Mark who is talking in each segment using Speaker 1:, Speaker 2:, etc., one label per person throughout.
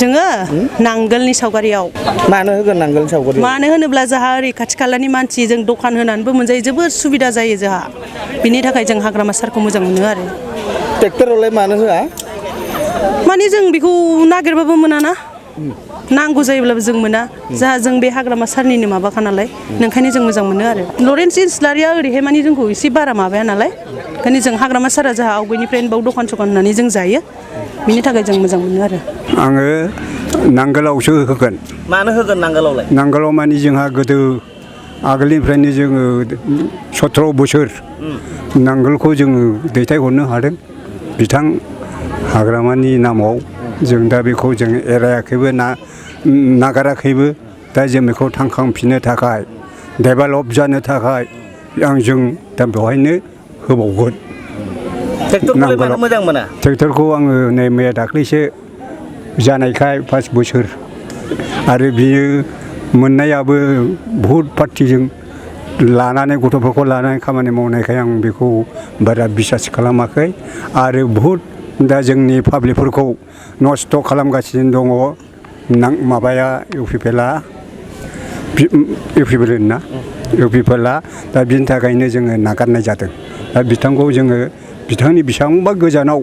Speaker 1: जोङो नांगोलनि सावगारियाव
Speaker 2: मानो होगोन नांगोलनि सावगारियाव
Speaker 1: मानो होनोब्ला जोंहा ओरै खाथि खालानि मानसि जों दखान होनानैबो मोनजायो जोबोद सुबिदा जायो जोंहा बिनि थाखाय जों हाग्रामा सारखौ मोजां मोनो आरो
Speaker 2: ट्रेक्टरावलाय मानो होआ
Speaker 1: माने जों बेखौ नागिरबाबो मोनाना नांगौ जायोब्लाबो जों मोना जोंहा जों बे हाग्रामा सारनिनो माबाखा नालाय नोंखायनो जों मोजां मोनो आरो लरेन्स इस्लारिया ओरैहाय माने जोंखौ एसे बारा माबाया नालाय ओंखायनो जों हाग्रामा सारा जोंहा आवगायनिफ्रायनो बाव दखान सखान होनानै जों जायो बिनि थाखाय जों मोजां मोनो आरो
Speaker 3: आङो नांगोलावसो होगोन
Speaker 2: मानो होगोन नांगोलावलाय
Speaker 3: नांगोलाव माने जोंहा गोदो आगोलनिफ्रायनो जोङो 17 बोसोर नांगोलखौ जोङो दैथायहरनो हादों बिथां हाग्रामानि नामाव जों दा बेखौ जों एरायाखैबो नागाराखैबो दा जों बेखौ थांखांफिननो थाखाय डेभेलप जानो थाखाय जों दा बेवहायनो होबावगोन
Speaker 2: ट्रेक्टरखौलाय मानो मोजां मोना
Speaker 3: ट्रेक्टरखौ आङो नै मैया दाख्लैसो जानायखाय 5 बोसोर आरो बियो मोननायाबो बहुद पार्टिजों लानानै गथ'फोरखौ लानानै खामानि मावनायखाय आं बेखौ बारा बिसास खालामाखै आरो बहुद दा जोंनि पाब्लिकफोरखौ नस्थ' खालामगासिनो दङ माबाया इउ पि पि एल होनना इउ पि पि एल दा बिनि थाखायनो जोङो नागारनाय जादों दा बिथांखौ जोङो बिथांनि बेसेबांबा गोजानाव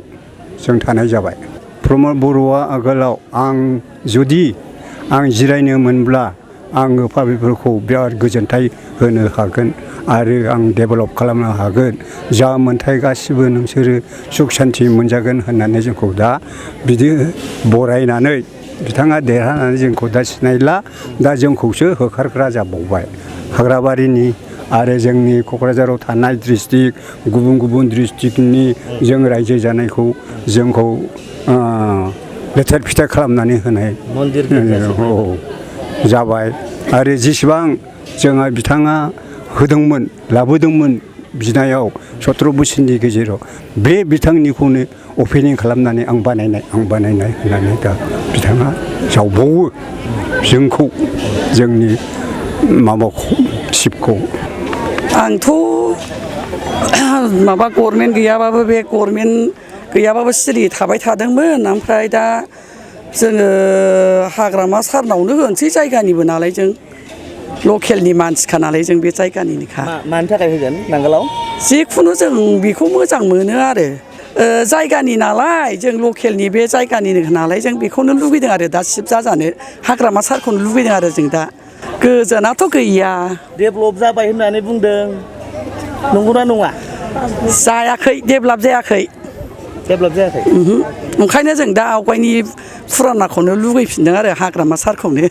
Speaker 3: जों थानाय जाबाय प्रमद बर'आ आगोलाव जुदि आं जिरायनो मोनब्ला आङो पाब्लिकफोरखौ बिराद गोजोनथाय होनो हागोन आरो आं डेभेलप खालामनो हागोन जा मोनथाय गासिबो नोंसोरो सुख सान्थि मोनजागोन होननानै जोंखौ दा बिदि बरायनानै बिथाङा देरहानानै जोंखौ दा सिनायला दा जोंखौसो होखारग्रा जाबावबाय हाग्राबारिनि आरो जोंनि क'क्राझाराव थानाय डिस्ट्रिक्ट गुबुन गुबुन डिस्ट्रिक्टनि जों रायजो जानायखौ जोंखौ लेथेर फिथेर खालामनानै होनाय जाबाय आरो जेसेबां जोंहा बिथाङा होदोंमोन लाबोदोंमोन बिनायाव 17 बोसोरनि गेजेराव बे बिथांनिखौनो अपेनिं खालामनानै आं बानायनाय होननानै दा बिथाङा जावबावो जोंखौ जोंनि माबाखौ सिपखौ
Speaker 4: आंथ' माबा गभर्नमेन्ट गैयाबाबो बे गभर्नमेन्ट गैयाबाबो सिरि थाबाय थादोंमोन ओमफ्राय दा जोङो हाग्रामा सारनावनो होनोसै जायगानिबो नालाय जों लकेलनि मानसिखा नालाय जों बे जायगानिनोखा
Speaker 2: मानि थाखाय होगोन नांगोलाव
Speaker 4: जिखुनु जों बेखौ मोजां मोनो आरो जायगानि नालाय जों लकेलनि बे जायगानिनो नालाय जों बेखौनो लुबैदों आरो दा सिब जाजानो हाग्रामा सारखौनो लुबैदों आरो जों दा गोजोनाथ' गैया
Speaker 2: डेभेलप जाबाय होननानै बुंदों नंगौना नङा
Speaker 4: जायाखै डेभेलप जायाखै ओंखायनो जों दा आवगायनि फुरानाखौनो लुगैफिनदों आरो हाग्रामा सारखौनो